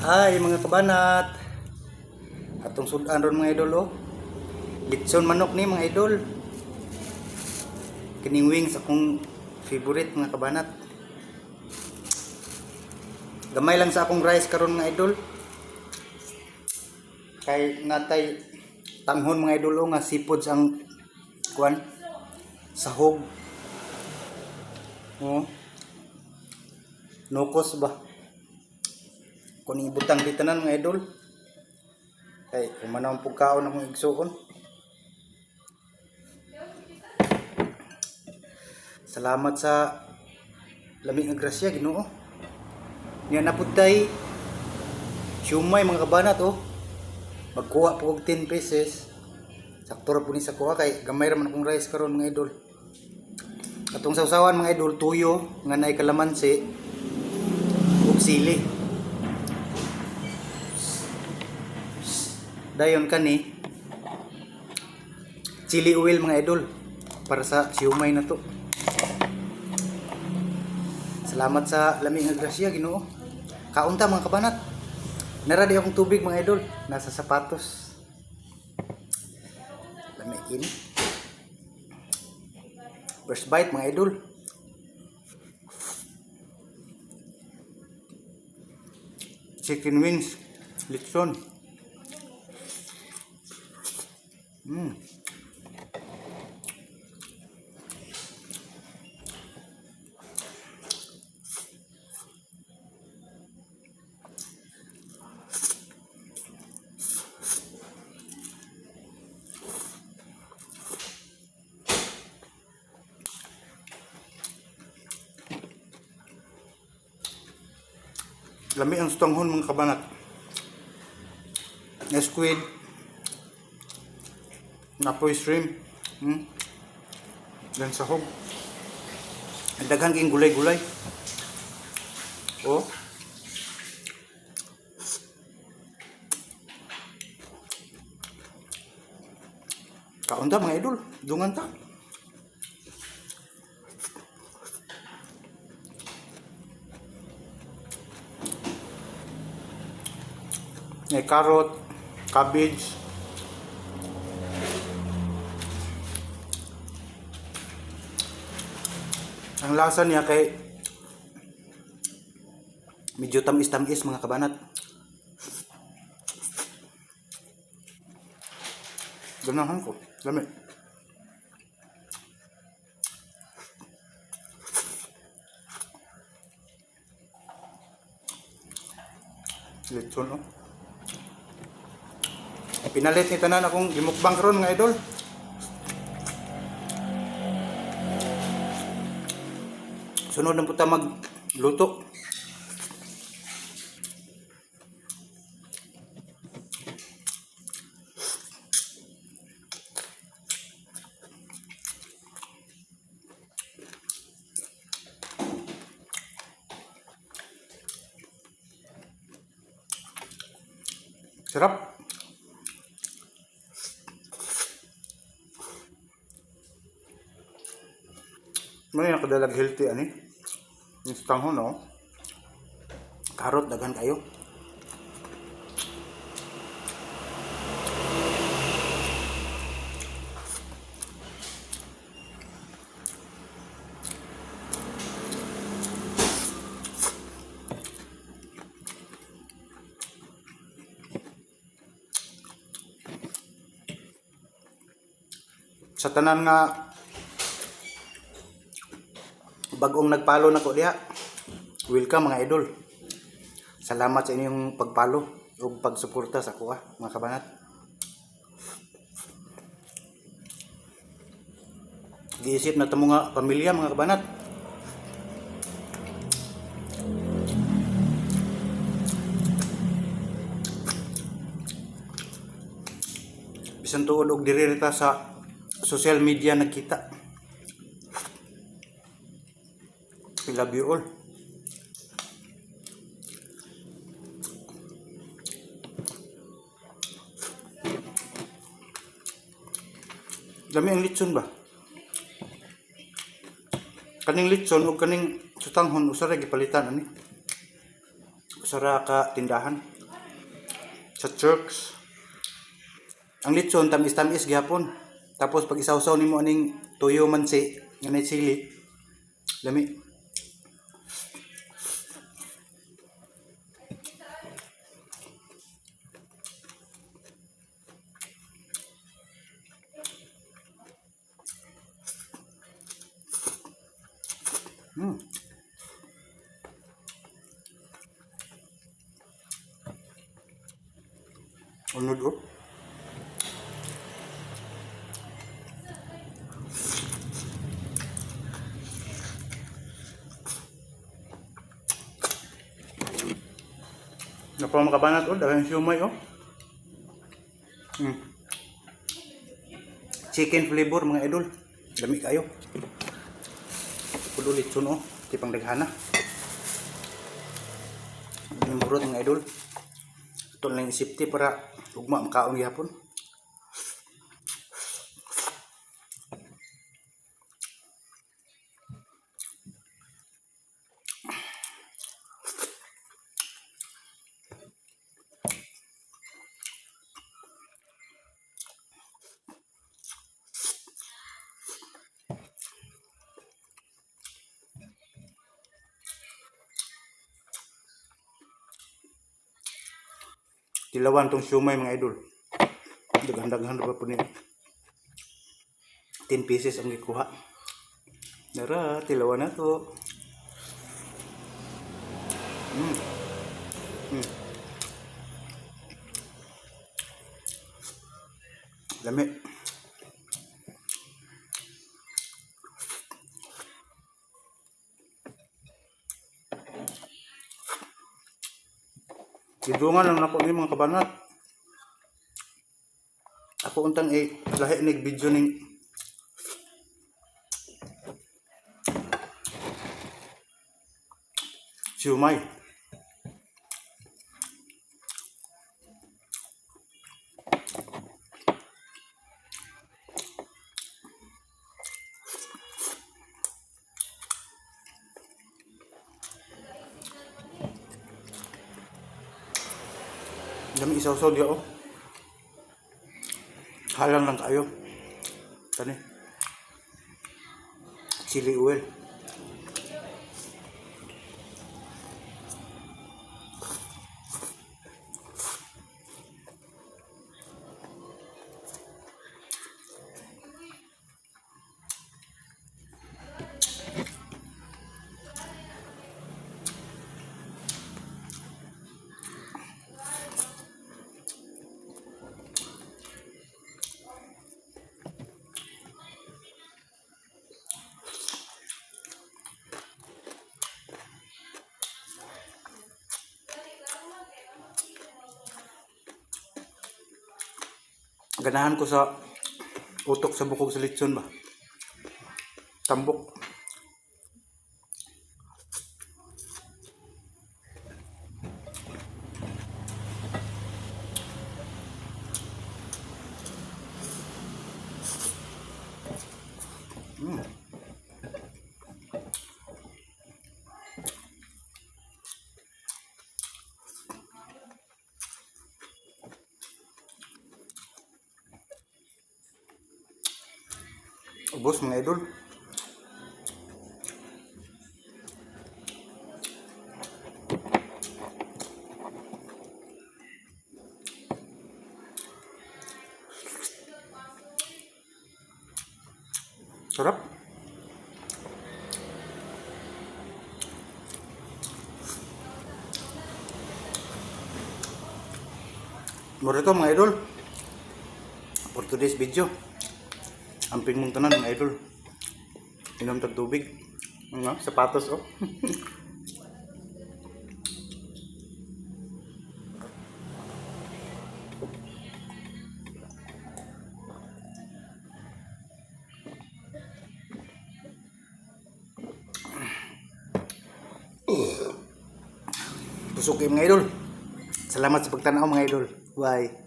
Hi, mga kabanat. Atong sudan ron, mga idol, oh. Litson manok ni, mga idol. Kining wings akong favorite, mga kabanat. Gamay lang sa akong rice karon, mga idol. Kay natay tanghon, mga idol, oh, nga seafoods ang kuan sahog. Oh. Nukos ba? Kung ibutang di tanan, mga idol. Kay kumanaw ang pugkaon akong igsuon. Salamat sa lami nga grasya, Ginoo. Niya na pud tay siomai, mga kabanat, oh. Magkuha po og 10 pieces. Sakto ra po ni sa kuha kay gamay ra man akong rice karon, mga idol. Atong sawsawan, mga idol, tuyo nga naay kalamansi ug sili. Dayon kani chili oil, mga idol, para sa siomai na to. Salamat sa lami nga grasya, Ginoo. Kaon ta, mga kabanat. Nara di akong tubig, mga idol, nasa sapatos. Lami kini. First bite, mga idol. Chicken wings, litson. Lami ang sutanghon, mga kabanat. Na squid. Napoy shrimp. Dan sahog. Ang daghan king gulay-gulay. Oh. Kaon ta, mga idol. Dungan ta. May carrot, cabbage. Ang lasa niya kay medyo tamis-tamis, mga kabanat. Ganahan ko. Lami. Litson, oh. Pinalit ni tanan akong gimukbang karon, mga idol. Sunod na po ta magluto. Sarap. May nakadalag healthy ani. Yung stanghon, no? Karot, daghan kayo. Sa tanan nga bagong nagpalo nako diha. Welcome, mga idol. Salamat sa inyong pagpalo ug pagsuporta sa akoa, mga kabanat. Giisip na tamo nga pamilya, mga kabanat. Bisan tuod og diri ta sa social media nagkita. I love you all. Lami ang litson ba? Kaning litson ug kaning sutanghon usa ra gipalitan ani. Usa ra ka tindahan. Sa church. Ang litson tamis-tamis gihapon. Tapos pag isawsaw nimo aning toyo mansi, nga nay sili. Lami. Unod oh. Napa mga kabanat oh, daghang siomay oh. Chicken flavor mga idol. Lami kayo. Pulo litson oh, di pang daghana. Nimurot mga idol. Ito lang yung safety para ugma makaon gihapon. Tilawan tong siomay mga idol. Daghan-daghan pa po niya. 10 pieces ang gikuha. Nara, tilawan na to. Lami. Tidungan lang nako ni mga kabanat. Ako untang eh, lahi nig video ning siumay. Dami isawsaw diya oh. Halang lang kayo. Kani. Chili oil. Ganahan ko sa utok sa bukog sa litson ba. Tambok. Ubos mga idol. Sarap. Mura to mga idol. For today's video. Amping mong tanan mga idol. Inom tag tubig. Ano, sapatos oh. Busog kayo mga idol. Salamat sa pagtanaw mga idol. Bye.